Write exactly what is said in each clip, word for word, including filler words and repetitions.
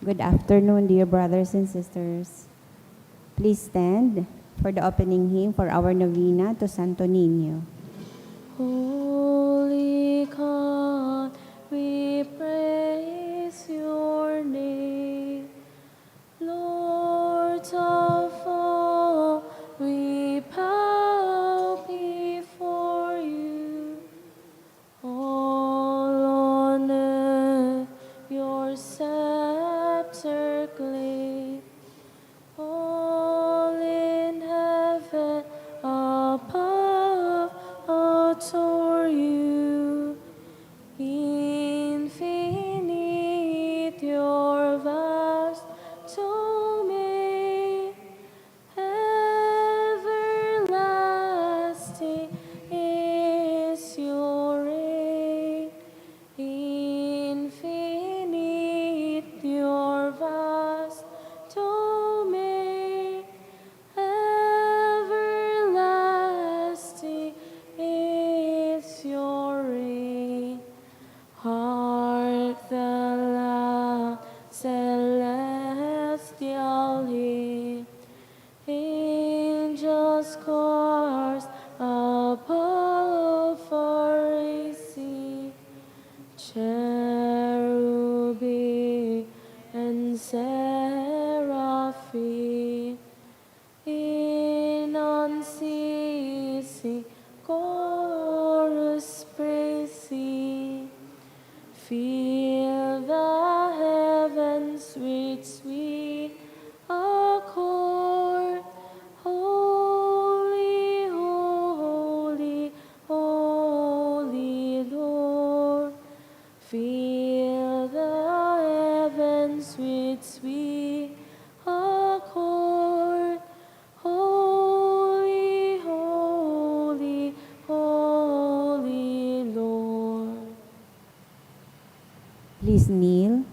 Good afternoon, dear brothers and sisters. Please stand for the opening hymn for our novena to Santo Niño. Holy God, we praise your name. Lord of all, we bow before you. All on earth your scepter claim. All in heaven above adore you. Infinite your vast domain. Everlasting is your reign. Infinite your vast domain. Everlasting is your reign. Hark the loud celestial hymn. Angels choirs above are raising, cherubim and seraphim in unceasing chorus praising. Fill the heavens with sweet accord. Holy, holy, holy Lord. Fill the heavens with sweet accord. Holy, holy, holy Lord. Please kneel.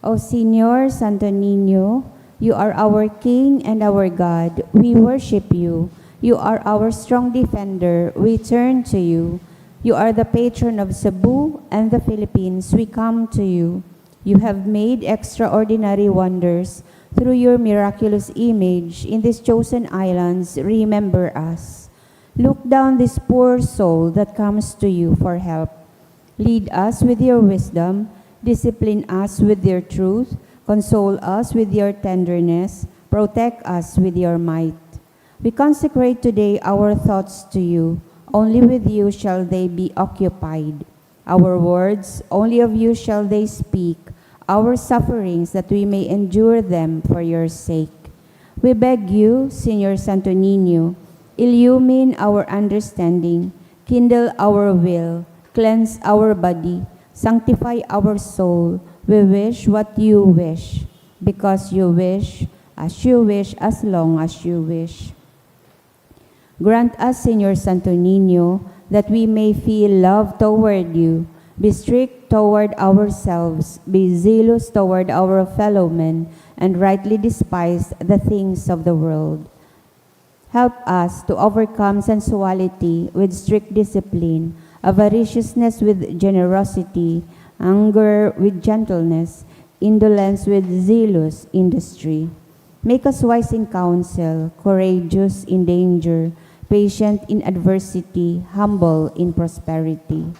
O Señor Santo Niño, you are our King and our God. We worship you. You are our strong defender. We turn to you. You are the patron of Cebu and the Philippines. We come to you. You have made extraordinary wonders through your miraculous image in these chosen islands. Remember us. Look down this poor soul that comes to you for help. Lead us with your wisdom, discipline us with your truth, console us with your tenderness, protect us with your might. We consecrate today our thoughts to you. Only with you shall they be occupied. Our words, only of you shall they speak. Our sufferings, that we may endure them for your sake. We beg you, Señor Santo Niño, illumine our understanding, kindle our will, cleanse our body, sanctify our soul. We wish what you wish, because you wish, as you wish, as long as you wish. Grant us, Señor Santo Niño, that we may feel love toward you, be strict toward ourselves, be zealous toward our fellow men, and rightly despise the things of the world. Help us to overcome sensuality with strict discipline, avariciousness with generosity, anger with gentleness, indolence with zealous industry. Make us wise in counsel, courageous in danger, patient in adversity, humble in prosperity.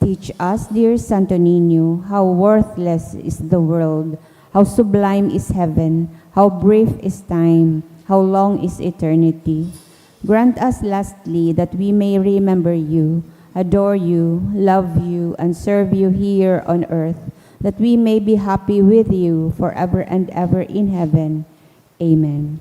Teach us, dear Santo Niño, how worthless is the world, how sublime is heaven, how brief is time, how long is eternity. Grant us, lastly, that we may remember you, adore you, love you, and serve you here on earth, that we may be happy with you forever and ever in heaven. Amen.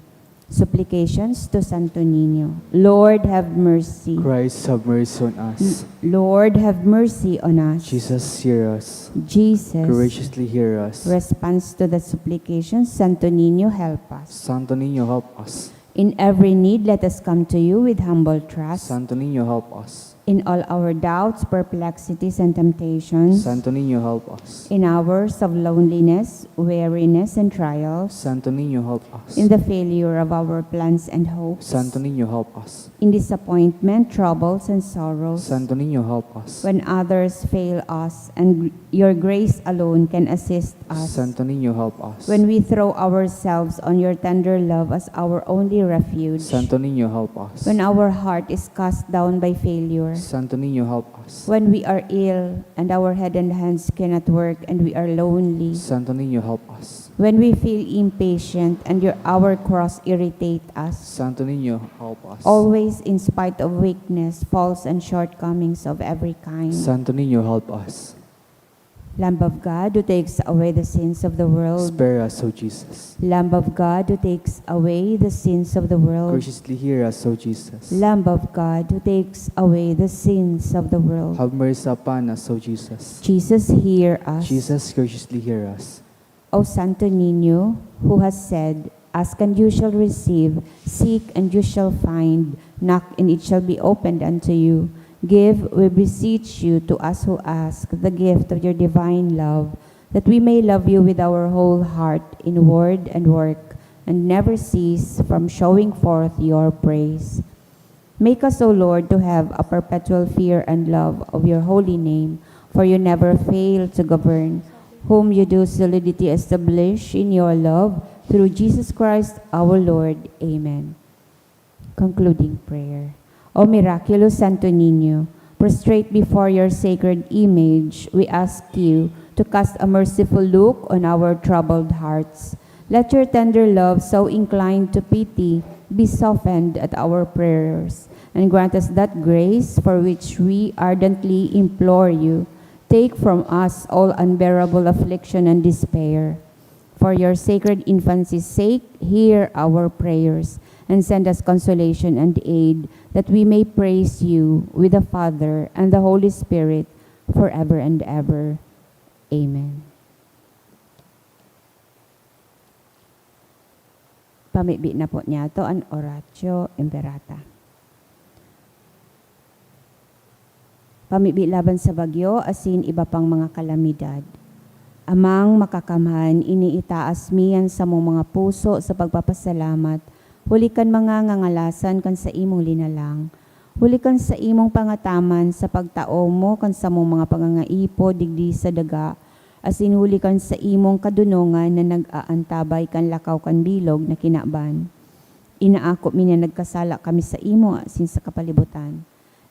Supplications to Santo Niño. Lord, have mercy. Christ, have mercy on us. Lord, have mercy on us. Jesus, hear us. Jesus, Graciously hear us. Response to the supplication, Santo Niño, help us. Santo Niño, help us. In every need, let us come to you with humble trust. Santo Niño, help us. In all our doubts, perplexities, and temptations, Santo Niño, help us. In hours of loneliness, weariness, and trials, Santo Niño, help us. In the failure of our plans and hopes, Santo Niño, help us. In disappointment, troubles, and sorrows, Santo Niño, help us. When others fail us and gr- your grace alone can assist us. Santo Niño, help us. When we throw ourselves on your tender love as our only refuge. Santo Niño, help us. When our heart is cast down by failure. Santo Niño, help us. When we are ill and our head and hands cannot work and we are lonely. Santo Niño, help us. When we feel impatient and your, our cross irritate us. Santo Niño, help us. Always in spite of weakness, faults, and shortcomings of every kind. Santo Niño, help us. Lamb of God, who takes away the sins of the world. Spare us, O Jesus. Lamb of God, who takes away the sins of the world. Graciously hear us, O Jesus. Lamb of God, who takes away the sins of the world. Have mercy upon us, O Jesus. Jesus, hear us. Jesus, graciously hear us. O Santo Niño, who has said, "Ask and you shall receive, seek and you shall find, knock and it shall be opened unto you." Give, we beseech you, to us who ask the gift of your divine love, that we may love you with our whole heart, in word and work, and never cease from showing forth your praise. Make us, O Lord, to have a perpetual fear and love of your holy name, for you never fail to govern, whom you do solidity establish in your love, through Jesus Christ our Lord. Amen. Concluding prayer. O miraculous Santo Niño, prostrate before your sacred image, we ask you to cast a merciful look on our troubled hearts. Let your tender love, so inclined to pity, be softened at our prayers, and grant us that grace for which we ardently implore you. Take from us all unbearable affliction and despair. For your sacred infancy's sake, hear our prayers, and send us consolation and aid, that we may praise you with the Father and the Holy Spirit forever and ever. Amen. Pamibi na po niyato an Oratio Imperata. Pamibi laban sa bagyo asin iba pang mga kalamidad. Amang Makakamhan, iniitaas mi an samong mga puso sa pagpapasalamat huli kan mga ngangalasan kan saimong linalang, huli kan saimong pangataman sa pagtao mo kan samong mga pangangaipo digdi sa daga, asin huli kan saimong kadonongan na nag-aantabay kan lakaw kan bilog na kinaban. Inaako mi na nagkasala kami saimo asin sa kapalibutan.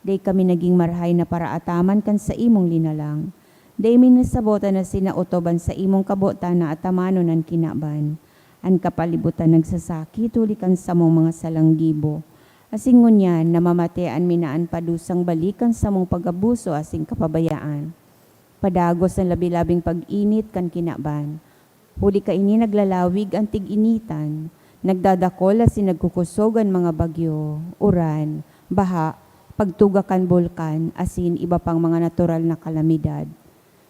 Dai kami nagin marahay na paraataman kan saimong linalang. Dai mi nasabotan asin naotob an saimong kabotan na atamanon an kinaban. An kapalibutan nagsasakit huli kan samong mga salang gibo. Asin ngunyan, namamatean mi na an padusang balik kan samong pag-abuso asin kapabayaan. Padagos an labi-labing pag-init kan kinaban. Huli kaini naglalawig an tig-initan, nagdadakol asin nagkukosog an mga bagyo, uran, baha, pagtuga kan bulkan, asin iba pang mga natural na kalamidad.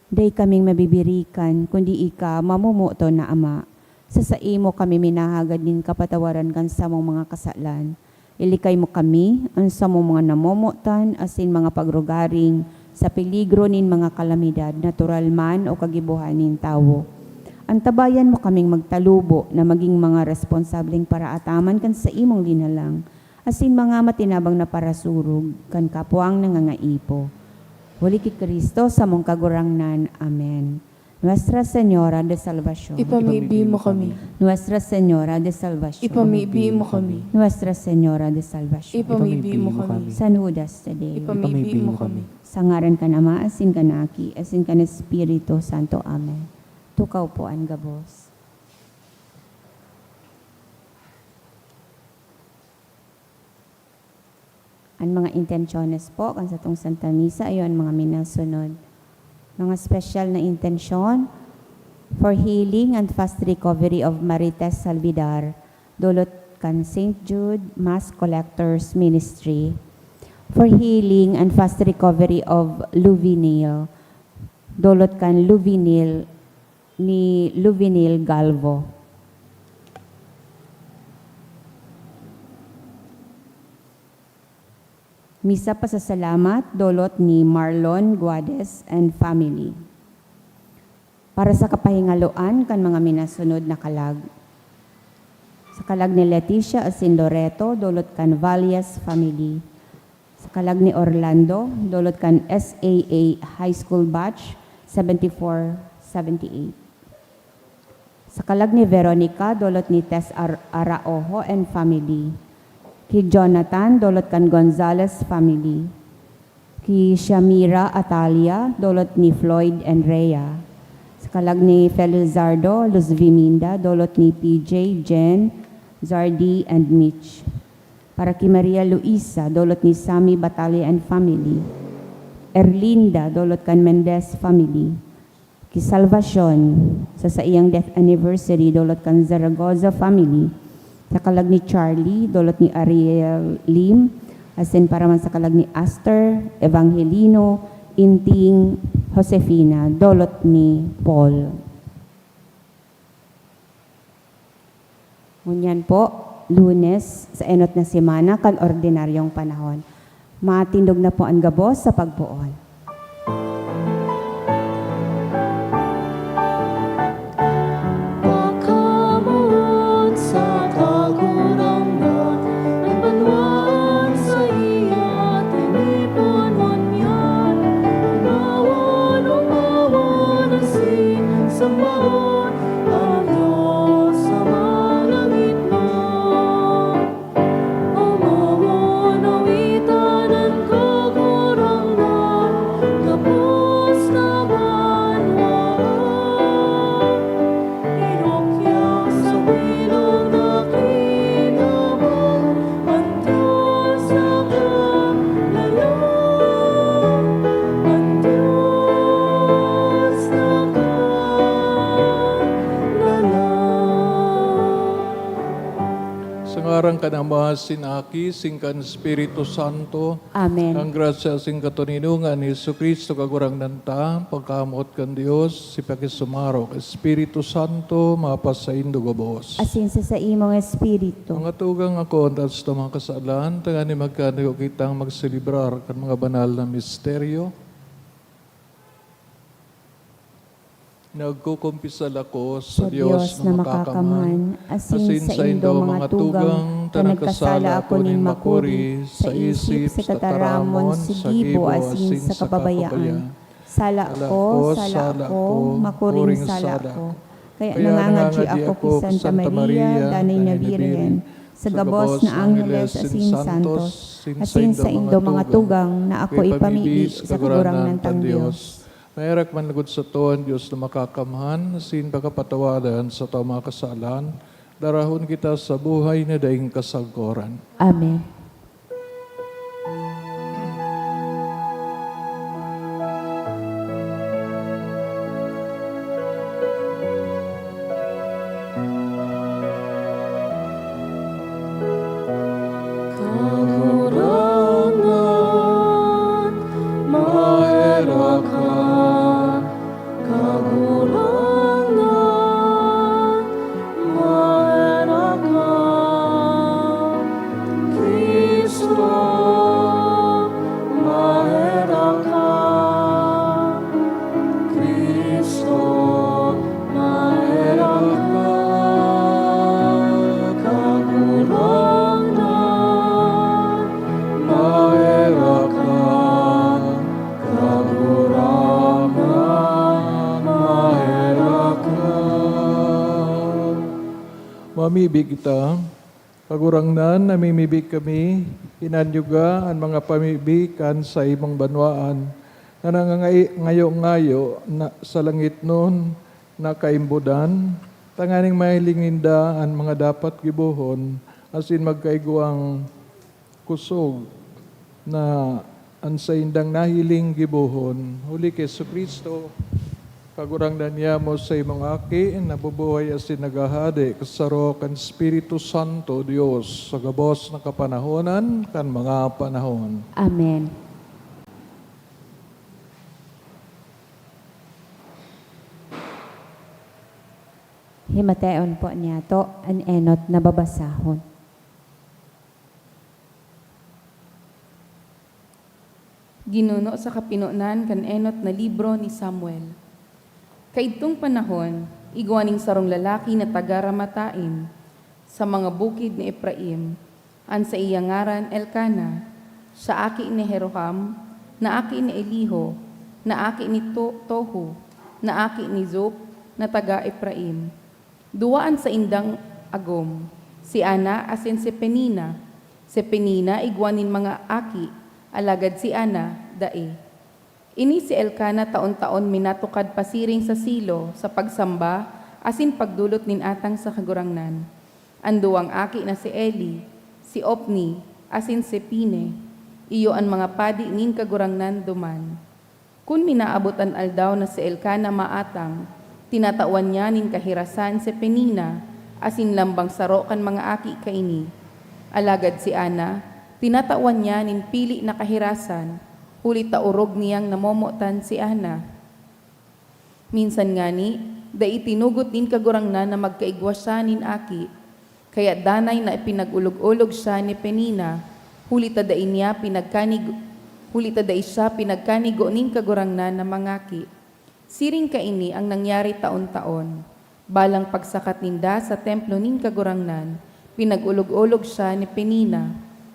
Dai kaming mabibirikan, kundi ika, mamomoton na Ama. Sa saimo kami minahagad nin kapatawaran kan samong mga kasalan. Ilikay mo kami, an samong mga namomotan, asin mga pagrugaring, sa peligro nin mga kalamidad, natural man o kagibohan nin tawo. Antabayan mo kaming magtalubo na magin mga responsableng paraataman kan saimong linalang, asin mga matinabang na parasurog kan kapwang nangangaipo. Huli ki Cristo, samong Kagurangnan. Amen. Nuestra Señora de Salvacion. Ipamibi mo kami. Nuestra Señora de Salvacion. Ipamibi mo kami. Nuestra Señora de Salvacion. Ipamibi mo kami. San Judas Tadeo. Ipamibi mo kami. Sa ngaran kan Ama, asin kan Aki, asin kan Espiritu Santo. Amen. Tukaw po an gabos. An mga intensyones po kan satong Santa Misa, iyo an mga minasunod. Mga special na intensyon, for healing and fast recovery of Marites Salvidar, dulot kan Saint Jude Mass Collectors Ministry. For healing and fast recovery of Luvinil, dulot kan Luvinil, ni Luvinil Galvo. Misa pasasalamat, dolot ni Marlon Guades and family. Para sa kapahingaloan kan mga minasunod na kalag. Sa kalag ni Leticia asin Loreto, dolot kan Valles family. Sa kalag ni Orlando, dolot kan S A A High School Batch seventy-four seventy-eight. Sa kalag ni Veronica, dolot ni Tess Ar-, Araojo and family. Ki Jonathan, dolot kan Gonzalez family. Ki Shamira Atalia, dolot ni Floyd and Rhea. Sa kalag ni Felizardo Luzviminda, dolot ni P J, Jen, Zardi, and Mitch. Para ki Maria Luisa, dolot ni Sammy Batalla and family. Erlinda, dolot kan Mendez family. Ki Salvacion, sa saiyang death anniversary, dolot kan Zaragoza family. Sa kalag ni Charlie, dolot ni Ariel Lim, asin para man sa kalag ni Aster, Evangelino, Inting, Josefina, dolot ni Paul. Ngunyan po, Lunes, sa enot na semana kan ordinaryong panahon. Matindog na po an gabos sa pagpoon. Pakamoot sa Kagurangnan an banwaan saiya tinipon ngunyan. Umawon, umawon asin sambaon an Dios sa malangit na. Umawon, awitan an Kagurangnan gabos na banwaan. Inukyang sa bilog na kinaban an Dios na kaglalang, an Dios na kaglalang. Sa ngaran kan Ama, sin Aki, sin kan Espiritu Santo. Amen. Ang grasya sin katoninongan ni Jesu-Cristo, Kagurangnan ta, pagkamoot kan Dios, ipakisumaro kan Espiritu Santo, mapasaindo gabos. Asin sa saimong espiritu. Mga tugang, akoon ta an sato mga kasalan, tanganing magkanigo kitang magselebrar kan mga banal na misteryo. Nagkukumpisal ako sa Dios na makakamhan, asin saindo mga tugang, ta nagkasala ako nin makuri sa isip, sa tataramon, sa gibo, asin sa kababayaan. Sala ko, sala ko, makuring sala ko. Kaya nangangadyi ako ki Santa Maria, danay na Birhen, sa gabos na angheles asin santos, asin saindo mga tugang na ako ipamibi sa Kagurangnan tang Dios. Maherak man logod sato an Dios na makakamhan, asin pakapatawadan sato mga kasalan, darahon kita sa buhay na daing kasagkoran. Amen. Kagurangnan, maherak ka. Kagurangnan, maherak ka. Cristo, maherak ka. Cristo, maherak ka. Kagurangnan, maherak ka. Kagurangnan, maherak ka. Mamibi kita. Kagurangnan, namimibi kami, inanyuga an mga pamibi kan saimong banwaan, na nangangayo-ngayo na sa langitnon na kaimbodan, tanganing mahiling ninda an mga dapat gibohon, asin magkaigwang kusog na an saindang nahiling gibohon. Huli ki Jesu-Cristo, Kagurangnan niyamo, sa imong Aki, nabubuhay asin naghahade, kasaro kan Espiritu Santo, Dios, sa gabos na kapanahonan kan mga panahon. Amen. Himateon po niyato an enot na babasahon. Ginuno sa kapinonan kan enot na libro ni Samuel. Kaidtong panahon, igwa nin sarong lalaki na taga Ramataim, sa mga bukid ni Efraim. An saiyang ngaran Elcana, siya aki ni Jeroham, na aki ni Elihu, na aki ni To-, Tohu, na aki ni Zuph, na taga Efraim. Duwa an saindang agom, si Ana asin si Penina. Si Penina igwa nin mga aki, alagad si Ana, dai. Ini si Elcana taon-taon minatukad pasiring sa Silo sa pagsamba asin pagdolot nin atang sa Kagurangnan. An duwang aki na si Eli, si Ofni, asin si Pine, iyo an mga padi nin Kagurangnan duman. Kun minaabot an aldaw na si Elcana maatang, tinatawan niya nin kahirasan si Penina asin lambang saro kan mga aki kaini. Alagad si Ana, tinatawan niya nin pili na kahirasan, huli ta orog niyang namomotan si Ana. Minsan ngani, dai tinugot nin Kagurangnan na magkaigwa siya nin aki. Kaya danay na ipinag-olog-olog siya ni Penina, huli ta dai niya pinagkanig-, huli ta dai siya pinagkanigo nin Kagurangnan na mangaki. Siring kaini ang nangyari taon-taon. Balang pagsakat ninda sa templo nin Kagurangnan, pinag-olog-olog siya ni Penina.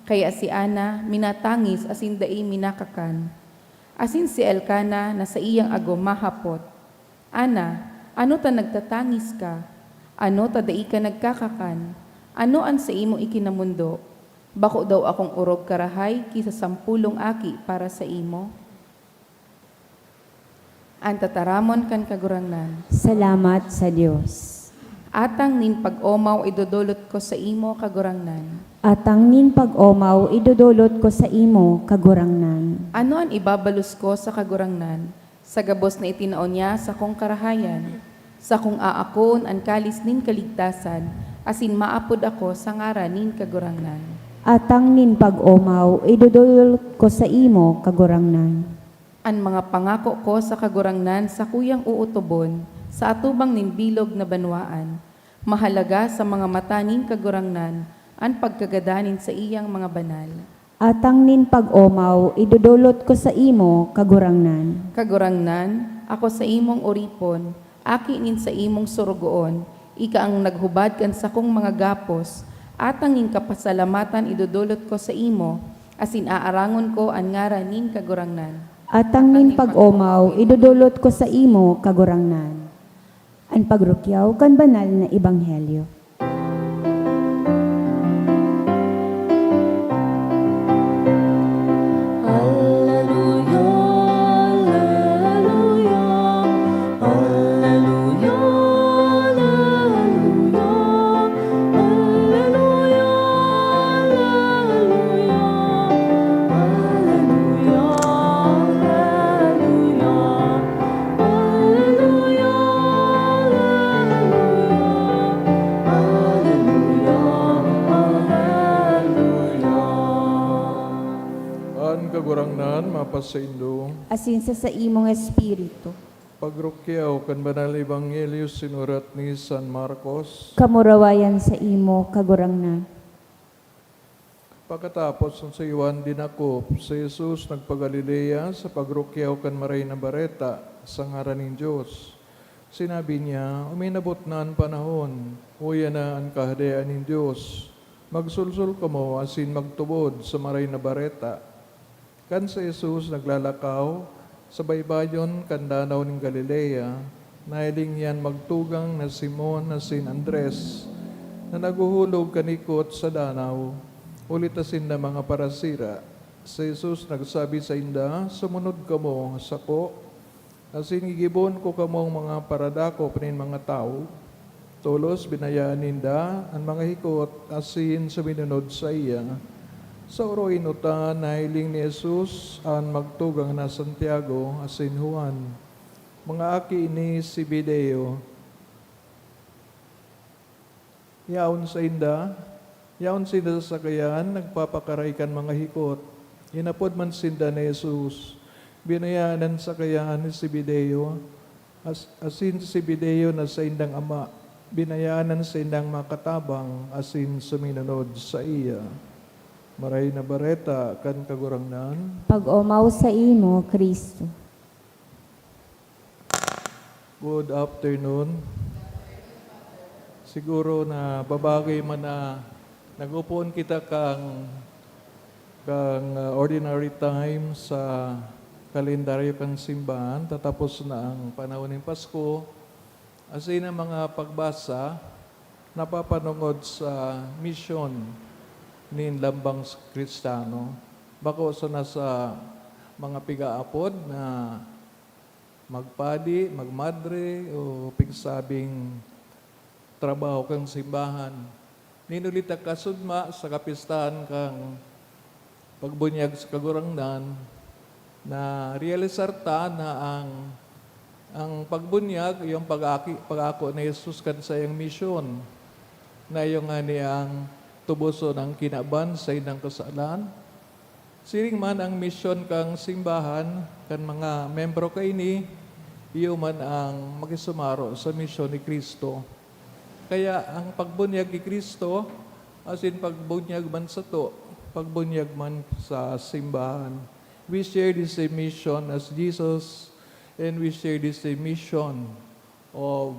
Kaya si Ana minatangis asin dai minakakan. Asin si Elcana na saiyang agom mahapot, "Ana, ano ta nagtatangis ka? Ano ta dai ka nagkakakan? Ano an saimong ikinamondo? Bako daw akong orog karahay ki sa sampolong aki para saimo?" An tataramon kan Kagurangnan. Salamat sa Dios. Atang nin pag-omaw idodolot ko saimo, Kagurangnan. Atang nin pag-omaw idodolot ko saimo, Kagurangnan. Ano an ibabalos ko sa Kagurangnan, sa gabos na itinao niya sakong karahayan? Sakong aakon an kalis nin kaligtasan, asin maapod ako sa ngaran nin Kagurangnan. Atang nin pag-omaw idodolot ko saimo, Kagurangnan. An mga pangako ko sa Kagurangnan sakuyang ootobon sa atubang nin bilog na banwaan. Mahalaga sa mga mata nin Kagurangnan an pagkagadan nin saiyang mga banal. Atang nin pag-omaw idodolot ko saimo, Kagurangnan. Kagurangnan, ako saimong oripon, aki nin saimong sorogoon, ika an naghubad kan sakong mga gapos, atang nin kapasalamatan idodolot ko saimo, asin aarangon ko an ngaran nin Kagurangnan. Atang nin pag-omaw idodolot ko saimo, Kagurangnan, an pagrukyaw kan banal na ebanghelyo. Hallelujah, hallelujah, hallelujah, hallelujah, hallelujah, hallelujah, hallelujah. Hallelujah, hallelujah, hallelujah, hallelujah. An Kagurangnan mapasaindo. Asin sa saimong espiritu. Pagrukyaw kan Banal na Ebanghelyo sinurat ni San Marcos. Kamurawayan saimo, Kagurangnan. Pakatapos na si Juan dinakop, si Jesus nagpa-Galilea sa pagrukyaw kan Maray na Bareta sa ngaran nin Dios. Sinabi niya, "Uminabot na an panahon, uya na an Kahadean nin Dios. Magsolsol kamo asin magtubod sa Maray na Bareta." Kan si Jesus naglalakaw sa baybayon kan Danaw nin Galilea, nahiling niya an magtugang na Simon asin Andres na naghuhulog kan ikot sa danaw, huli ta sinda mga parasira. Si Jesus nagsabi sainda, "Sumunod kamo sako, asin gigibohon ko kamong mga paradakop nin mga tawo." Tolos binayaan ninda an mga hikot asin suminunod saiya. Sa oroenotan, nahiling ni Jesus an magtugang na Santiago asin Juan, mga aki ni Zebedeo. Yaon sainda, yaon sinda sa sakayan, nagpapakaray kan mga hikot. Inapod man sinda ni Jesus. Binayaan an sakayan ni Zebedeo, as-, asin si Zebedeo na saindang ama. Binayaan an saindang makatabang, asin suminunod saiya. Maray na Bareta kan Kagurangnan. Pag-omaw saimo, Cristo. Good afternoon. Siguro na babagay man na nag-upoon kita kang, kang, ah, ordinary time sa kalendaryo kan simbahan, tatapos na ang panahon nin Pasko. Asin ang mga pagbasa napapanongod sa misyon nin lambang Kristiyano, bako sana sa mga pigaapod na magpadi, magmadre, o pigsabing trabaho kan simbahan. Nin huli ta kasudma sa kapistahan kan pagbunyag sa Kagurangnan, narealisar ta na ang, ang pagbunyag, yung pag-aki-, pag-ako ni Jesus kan saiyang misyon, na iyo ngani ang tuboson ang kinaban sa saindang kasalan. Siring man ang misyon kan simbahan, kan mga membro kaini, iyo man ang makisumaro sa misyon ni Cristo. Kaya ang pagbunyag ni Cristo, asin pagbunyag man sato, pagbunyag man sa simbahan. We share the same mission as Jesus, and we share the same mission of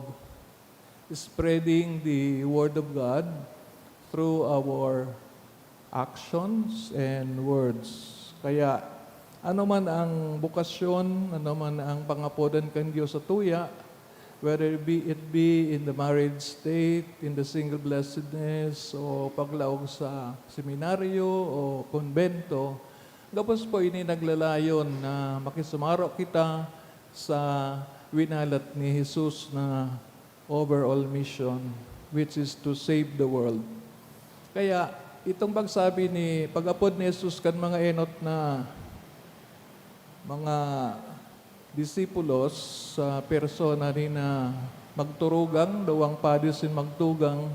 spreading the Word of God through our actions and words. Kaya, ano man ang bukasyon, ano man ang pangapodan kan Dios sa tuya, whether it be, it be in the married state, in the single blessedness, o paglaog sa seminaryo o kumbento, gabos po ini naglalayon na makisumaro kita sa winalat ni Jesus na overall mission, which is to save the world. Kaya, itong pagsabi ni, pag-apod ni Jesus kan mga enot na mga disipulos sa persona ni na magturugang, duwang padi sin magtugang,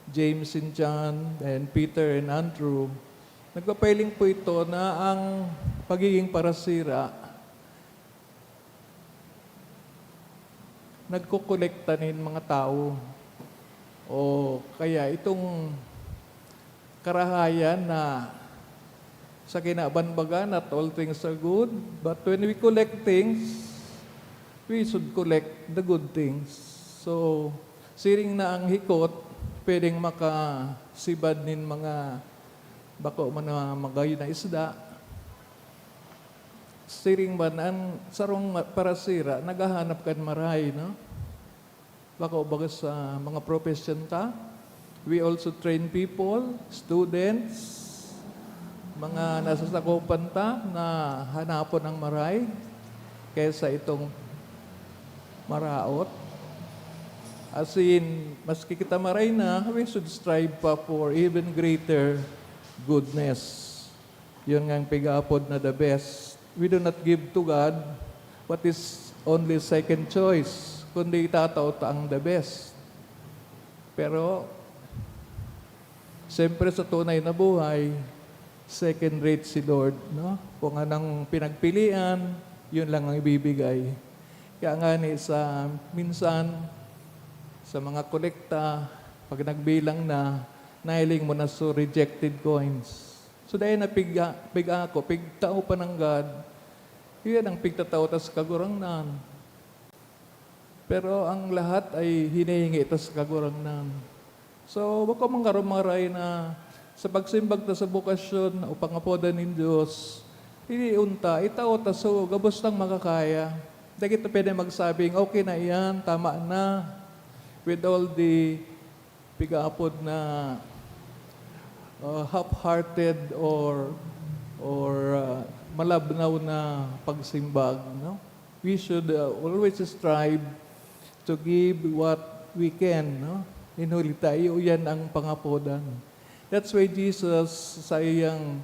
James and John, and Peter and Andrew, nagpapahiling po ito na ang pagiging parasira nagkokolekta nin mga tawo. O kaya itong karahayan na sa kinaban baga, not all things are good, but when we collect things, we should collect the good things. So, siring na ang hikot, pwedeng makasibad nin mga bako man na magayon na isda, siring man, ang sarong ma-, parasira naghahanap kan maray, no? Bako baga sa mga profesyon ta, we also train people, students, mga nasasakopan ta na hanapon ang maray kaysa itong maraot. As in, maski kita maray na, we should strive pa for even greater goodness. Yun nga ang pig-aapod na the best. We do not give to God what is only second choice, kundi itatao ta ang the best. Pero, siyempre sa tunay na buhay, second rate si Lord, no? Kung anong pinagpilian, yun lang ang ibibigay. Kaya nga ni sa minsan, sa mga kolekta, pag nagbilang na, nahiling mo na so rejected coins. So, dahil na piga, piga ako, pigtao pa ng God, iyan ang pigtatao ta sa Kagurangnan. Pero ang lahat ay hinihingi ta sa Kagurangnan. So, bako man karumaray na sa pagsimbag ta sa bokasyon o pangapodan nin Diyos, hinihion ta, itao ta so gabos tang makakaya. Dai kita pwede magsabing, "Okay na iyan, tama na." With all the pigaapod na, uh, half-hearted or, or, uh, malabnaw na pagsimbag, no? We should, uh, always strive to give what we can, no? Nin huli ta, iyo iyan ang pangapodan. That's why Jesus, sa iyang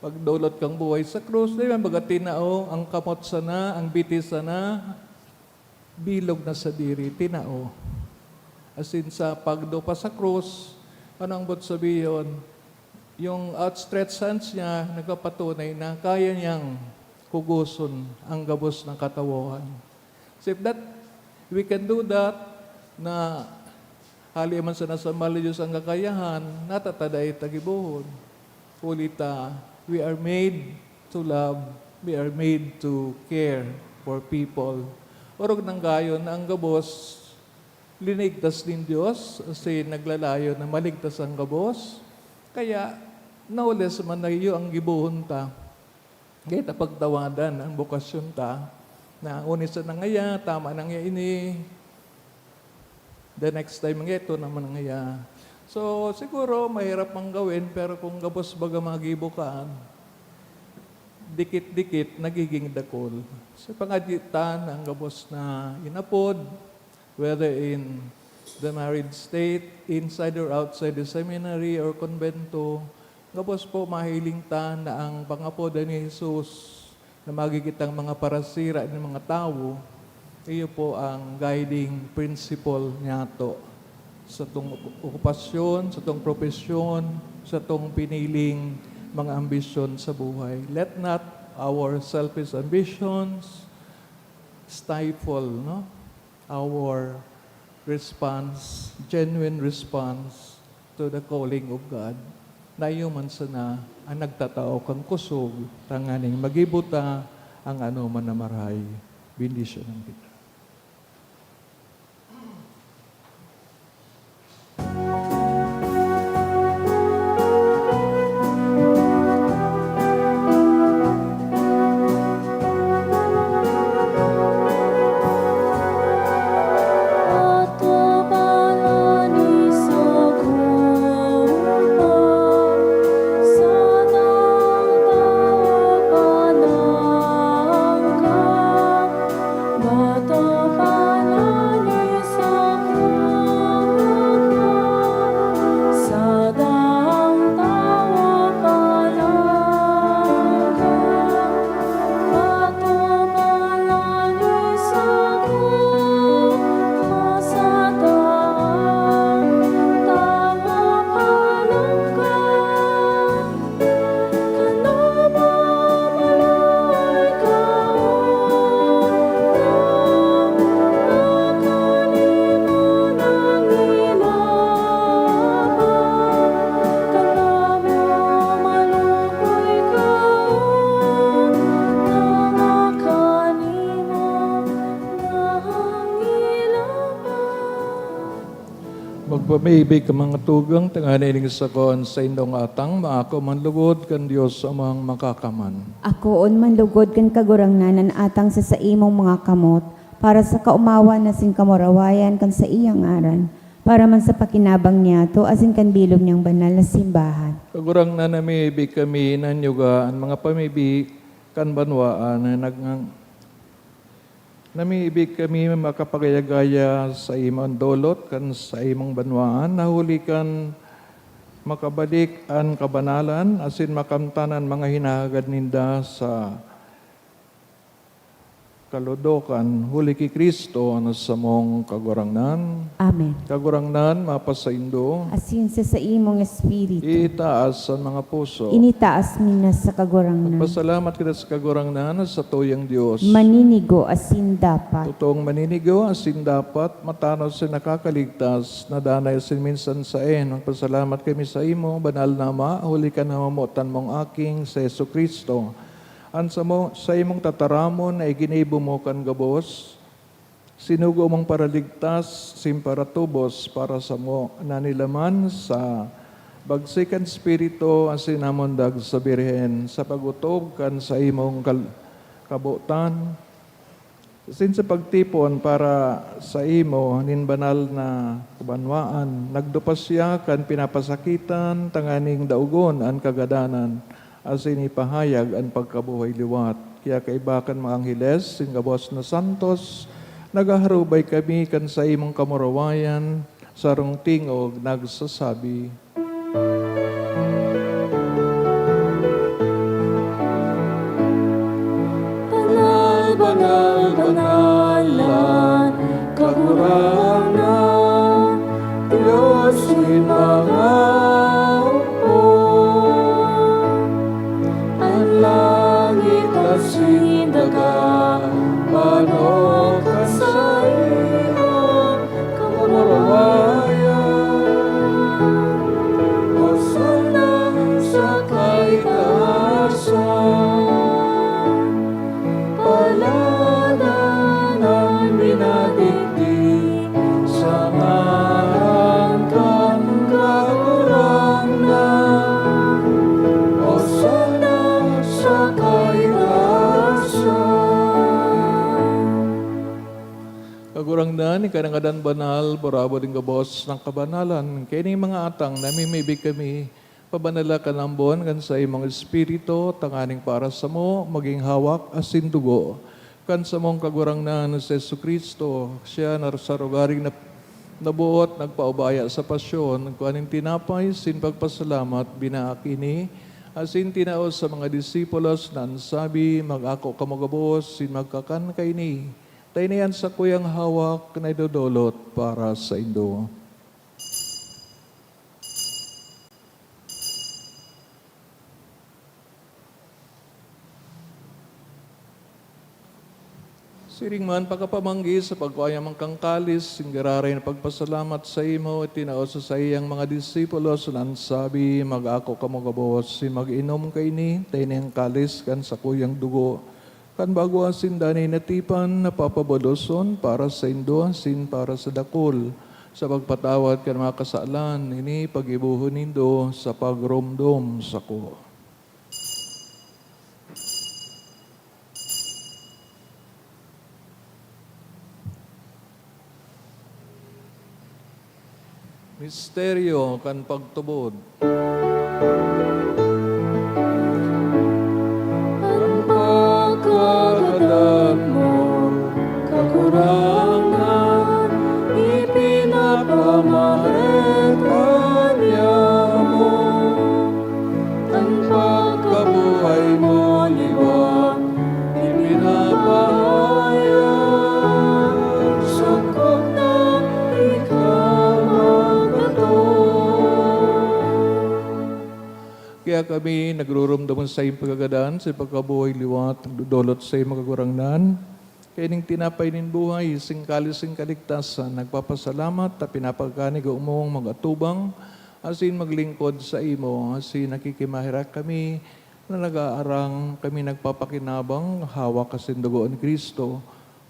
pagdolot kan buhay sa krus, di ba, baga tinao ang kamot sana, ang biti sana, bilog na sadiri, tinao. As in, sa pagdupa sa krus, ano ang boot sabihon? Yung outstretched hands niya, nagpapatunay na kaya niyang hugoson ang gabos na katawohan. So if that, we can do that, na hali man sana sa mali Diyos ang kakayahan, natatadai ta gibohon. Huli ta, we are made to love, we are made to care for people. Orog nang gayon na ang gabos, linigtas nin Dios, asin naglalayon na maligtas ang gabos. Kaya, no less man na iyo ang gibohon ta. Dai ta pagtawadan an bokasyon ta, na huli sa nangaya, tama na ngaya ini, the next time ngaya, ito naman nangaya. So, siguro, mahirap man gawin, pero kung gabos baga magibo ka, dikit-dikit, nagiging dakul. Sa pangadyi ta na ang gabos na inapod, whether in the married state, inside or outside the seminary or kumbento, gabos po mahiling ta na ang pangapodan ni Jesus na magigitang mga parasira nin mga tawo, iyo po ang guiding principle niyato sa tong okupasyon, sa tong propesyon, sa tong piniling mga ambisyon sa buhay. Let not our selfish ambitions stifle, no? Our response, genuine response to the calling of God, na iyo man sana an nagtatao kan kusog tanganing magibo ta an anoman na marahay. Bendisyonan kita. Magpamibi ka, mga tugang, tanganing ining sako an saindong atang, maako man lugod kan Dios Amang Makakaman. Akoon man lugod kan Kagurangnan an atang sa saimong mga kamot, para sa kaomawan asin kamurawayan kan saiyang ngaran, para man sa pakinabang niyato asin kan bilog niyang banal na simbahan. Kagurangnan, namibi kami na nyuga an mga pamibi kan banwaan na nagngang-, Namibi kami makapagaya-gaya sa imo an dolot kan saimong banwaan, na huli kan makabalik an kabanalan asin makamtan an mga hinahagad ninda sa kaludokan, huli ki Cristo na samong Kagurangnan. Amen. Kagurangnan, mapasaindo. Asin sa saimong espiritu. Itaas an mga puso. Initaas mi na sa Kagurangnan. Magpasalamat kita sa Kagurangnan, sa tuyang Dios. Maninigo asin dapat. Totoong maninigo asin dapat, matanos asin nakakaligtas, na danay asin minsan saen. Magpasalamat kami sa imo, banal na Ama, huli kan namomotan mong Aking si Jesu-Cristo. An samo, saimong tataramon na iginibo mo kan gabos, sinugo mong paraligtas, asin paratubos para samo, na nilaman sa bagsik kan Espiritu asin namundag sa Birhen, sa pag-otob kan saimong kal-, kabotan, asin sa pagtipon para saimo nin banal na kabanwaan, nagdupa siya kan pinapasakitan tanganing daogon an kagadanan asin ipahayag an pagkabuhay liwat. Kaya kaiba kan mga angheles, asin gabos na santos, naghaharubay kami kan saimong kamurawayan, sarong tingog nagsasabi, Banal, banal, banal an Kagurangnan, Dios nin mga hukbo. An langit asin daga, manok kan saimong kamurawayan. Hosanna sa Kagurangnan, ika na ngadan banal, burabod nin gabos na kabanalan. Kaining mga atang namimibi kami, pabanala kan ambon kan saimong Espiritu, tanganing para samo magin hawak asin dugo kan samong Kagurangnan na si Jesu-Cristo. Siya na sa rogaring nap-, naboot, nagpaubaya sa pasyon, nagkua nin tinapay, sin pagpasalamat, binaak ini, asin tinao sa mga disipulos na an sabi, "Mag-ako kamo gabos, sin magkakan kaini." Ta ini an sakuyang hawak na idodolot para saindo. Siring man, pakapamanggi sa pagkua niya man kan kalis, nin giraray na pagpasalamat saimo, itinao sa saiyang mga disipulos, na an sabi, "Mag-ako kamo gabos, sin mag-inom kaini, ta ini an kalis kan sakuyang dugo, kan bago asin danay na tipan na papabuloson para saindo asin para sa dakul, sa pagpatawad kan mga kasalan. Ini paggibohon nindo sa pagromdom sako." Misteryo kan pagtubod. An pagkagadan mo, Kagurangnan, ipinapamahal ka niamo. An pagkabuhay mo liwat, ipinapahayag, sangkot na ika magdato. Kaya kami nagruromdom sa iyong pagkagadan, sa pagkabuhay liwat, nagdodolot sa iyong mga Kagurangnan. Kaining tinapay nin buhay, sing kalis nin kaligtasan, nagpapasalamat ta pinapagkanigo mong mag-atubang asin maglingkod saimo, asin nakikimaherak kami na nag-aarang kami nagpapakinabang hawak asin dugo ni Cristo,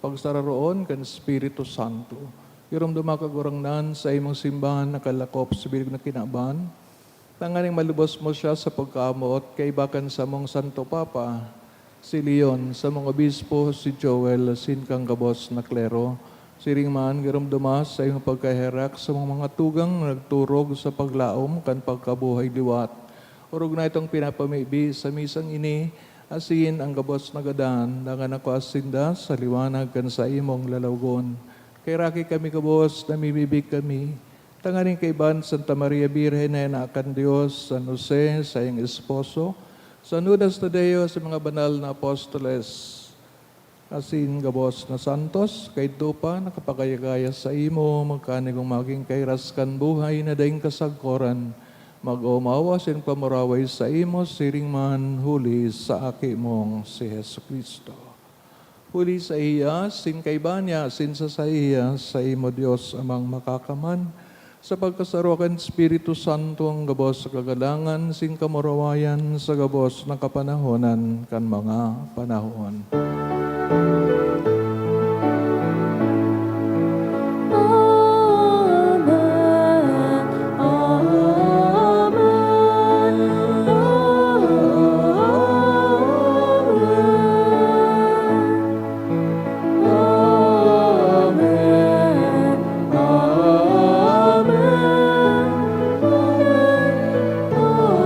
pagsararoon kan Espiritu Santo. Giromdoma, Kagurangnan, sa imong simbahan na kalakop sa bilog na kinaban, tanganing malubos mo siya sa pagkamoot kaiba kan samong Santo Papa, si Leon, samong obispo, si Joel, asin kan gabos na klero. Siring man, giromdoma sa iyong pagkaherak samong mga tugang na nagturog sa paglaom kan pagkabuhay liwat. Orog na itong pinapamibi sa misang ini, asin an gabos na gadan, dangan nakua sinda sa liwanag kan saimong lalawogon. Kaheraki kami gabos, namimibi kami, tanganing kaiba ni Santa Maria Birhen na inaak kan Dios, San Jose, saiyang esposo, San Judas Tadeo, sa mga banal na apostoles, asin gabos na santos, kaidto pa nakapagaya-gaya saimo, magkanigong magin kairas kan buhay na daing kasagkoran, mag-omaw asin pamuraway saimo siring man huli sa Aki mong si Jesu-Cristo. Huli saiya, asin kaiba niya, asin sa saiya, saimo, Dios Amang Makakaman, sa pagkasaro kan Espiritu Santo, an gabos na kagalangan asin kamurawayan sa gabos na kapanahonan kan mga panahon. Amen. Amen. Amen. Amen. Amen. Amen.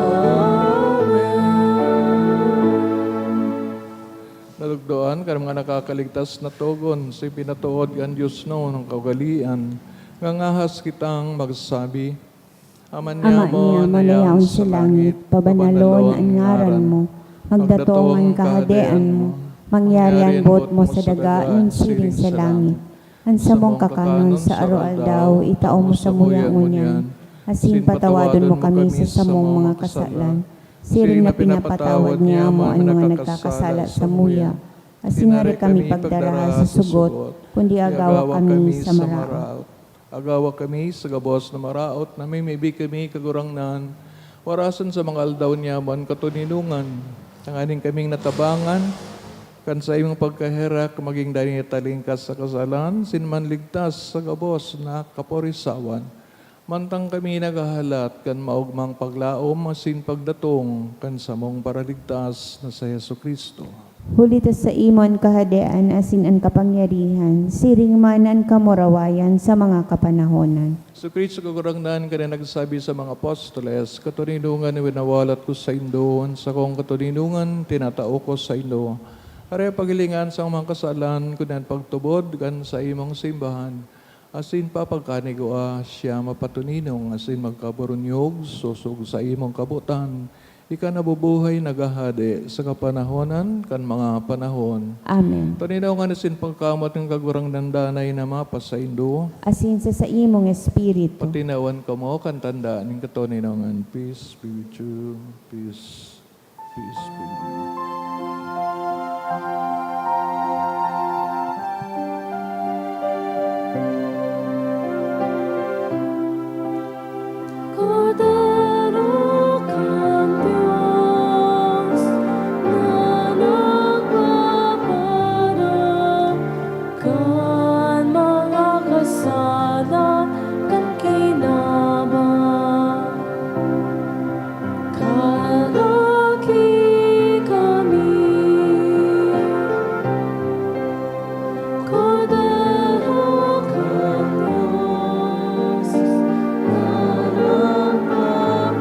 Natukdoan kan mga nakakaligtas na togon, sa ipinatood kan Dios na kaugalean, ngangahas kitang magsabi, Ama Ama niamo niamo na na yaon yaon sa sa langit, langit, pabanalon pabanalon an an ngaran ngaran mo. mo. Magdatong Magdatong an an kahadean kahadean mo. mo. Mangyari an boot mo sa daga, nin siring sa langit. An samong kakanon sa aroaldaw, itao mo samuya ngunyan. Asin patawadon mo kami sa samong mga kasalan, siring na pinapatawad niamo an mga nagkakasala samuya. Asin dai kami pagdara sa sugot, kundi agawa kami sa maraot. Agawa kami sa gabos na maraot, namimibi kami, Kagurangnan, warasan sa mga aldaw niamo an katoninongan, tanganing kaming natabangan kan saimong pagkaherak, magin dai talingkas sa kasalan, asin manligtas sa gabos na kaporisawan. Mantang kami naghahalat kan maogmang paglaom asin pagdatong kan samong Paraligtas na si Jesu-Cristo. Huli ta saimo an kahadean asin an kapangyarihan, siring man an kamurawayan sa mga kapanahonan. Jesu-Cristo, Kagurangnan, kaya nagsabi sa mga apostoles, "Katoninongan winawalat ko saindo, an sakong katoninongan tinatao ko saindo." Aram paghilingan sa mga kasalan, kundi an pagtubod kan saimong simbahan. Asin papagkanigwa siya mapatoninong asin magkaburunyog, sosog sa imong kabotan. Ika nabubuhay, naghahade sa kapanahonan kan mga panahon. Amen. Toninongan asin pagkamoot kan Kagurangnan danay na mapasaindo. Asin sa saimong espiritu. Patinawan kamo kan tanda nin katoninongan. Peace be with you. Peace. Peace be with you. Kordero kan Dios na nagpapara kan mga kasalan kan kinaban. Kalaki kami, Kordero kan Dios, na nagpapara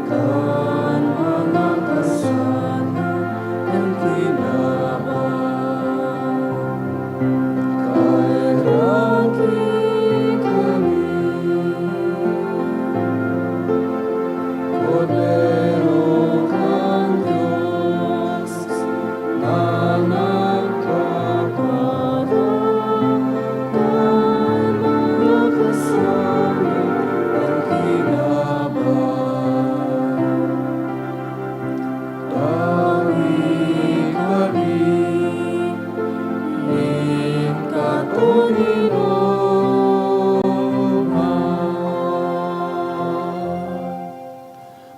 kan mga kasalan kan kinaban. Kalaki kami, Kordero kan Dios, na nagpapara kan mga kasalan kan kinaban. Tawi kami nin katoninongan.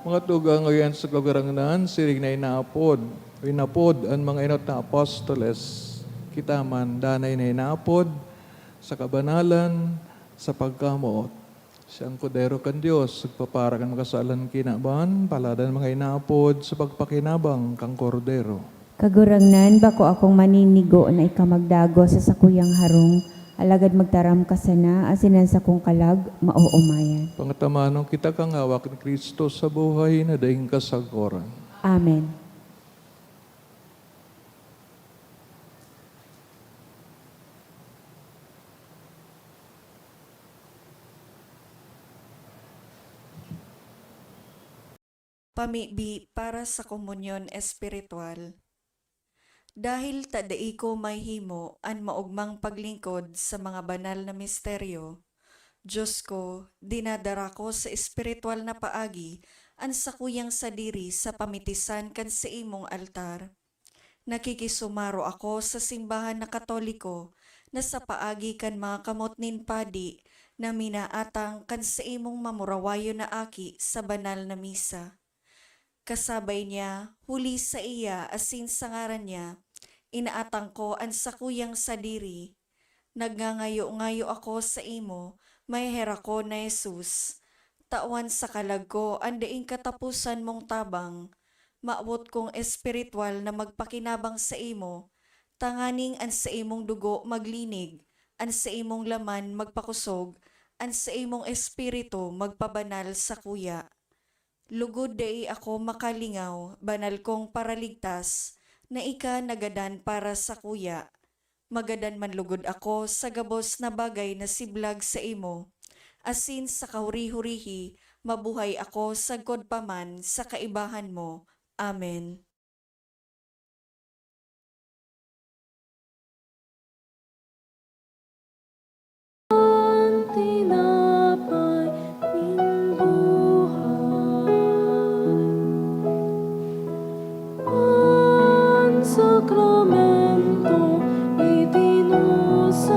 Mga tugang, ngayon sa Kagurangnan, siring na inaapod, inapod an mga enot na apostoles. Kita man, danay na inaapod sa kabanalan, sa pagkamoot. Siya an Kordero kan Dios, nagpapara kan mga kasalan kinaban, palad an mga inaapod sa pagpakinabang kan Kordero. Kagurangnan, bako akong maninigo na ika magdagos sa sakuyang harong, alagad magtaram ka sana, asin an sakong kalag maoomayan. Pangatamanon kita kan hawak ni Cristo sa buhay na daing kasagkoran. Amen. Pamibi para sa komunyon espiritual. Dahil ta dai ko mahihimo an maogmang paglingkod sa mga banal na misteryo, Dios ko, dinadara ko sa espiritual na paagi an sakuyang sadiri sa pamitisan kan saimong altar. Nakikisumaro ako sa simbahan na Katoliko na sa paagi kan mga kamot nin padi na minaatang kan saimong mamurawayon na aki sa banal na misa. Kasabay niya, huli saiya asin sa ngaran niya, inaatang ko an sakuyang sadiri. Nagngangayo-ngayo ako saimo, maheherakon na Jesus, tawan sa kalag ko an daing kataposan mong tabang. Mawot kong espiritual na magpakinabang saimo, tanganing an saimong dugo maglinig, an saimong laman magpakosog, an saimong espiritu magpabanal sakuya. Lugod dai ako makalingaw, banal kong Paraligtas, na ika nagadan para sakuya. Magadan man lugod ako sa gabos na bagay na siblag saimo, asin sa kahuri-hurihi mabuhay ako sagkod pa man sa kaibahan mo. Amen. An tinapay nin buhay, an sakramentong itinusay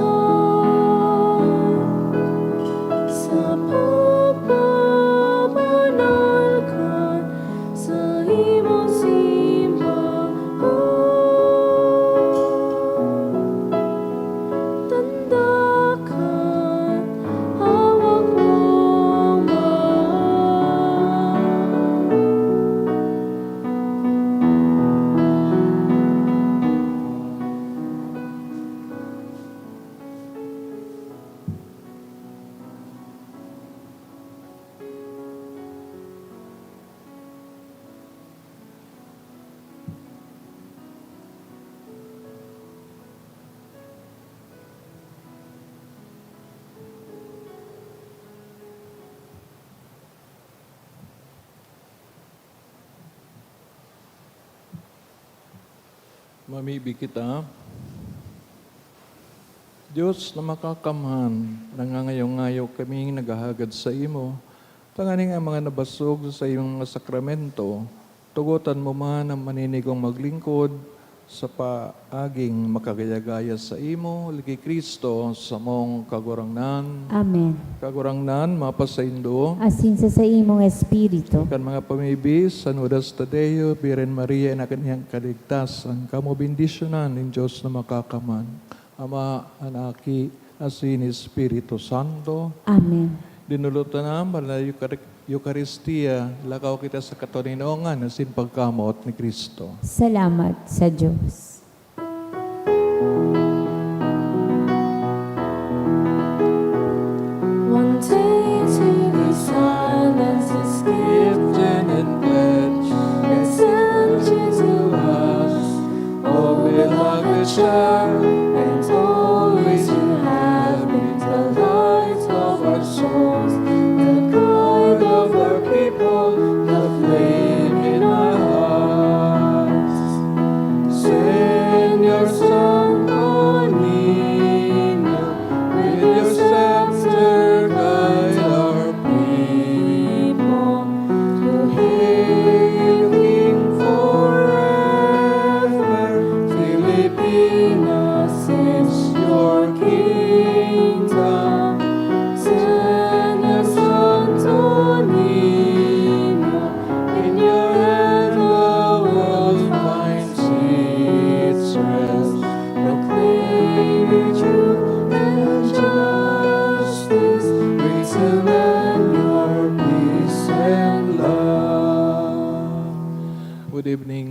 sa pagpabanal kan saimong simbahan. Tanda kan hawak mong mahal. Mamibi kita. Diyos na makakamhan, nangangayo-ngayo kaming naghahagad saimo, tanganing an mga nabasog sa imong mga sakramento, tugotan mo man an maninigong maglingkod sa paaging makagaya-gaya saimo, huli ki Cristo, samong Kagurangnan. Amen. Kagurangnan, mapasaindo. Asin sa saimong espiritu. Kan mga pamibi, San Judas Tadeo, Birhen Maria, na kaniyang kaligtasan, kamo bendisyonan nin Diyos na makakamhan, Ama, an Aki, asin Espiritu Santo. Amen. Dinolotan na an banal na Eukar-, Eukaristia, lakaw kita sa katoninongan asin pagkamoot ni Cristo. Salamat sa Diyos. One day to be silence is given and pledged and sent to us. Oh, beloved child, and always you have been the light of our souls, the guide of our people, the flame in our hearts. Send your Santo Niño with your scepter, guide our people to hail Him forever. Filipinas is your kingdom. Send your Santo Niño, in your hand the world finds its rest. Proclaim truth and justice, bring to men your peace and love. Good evening.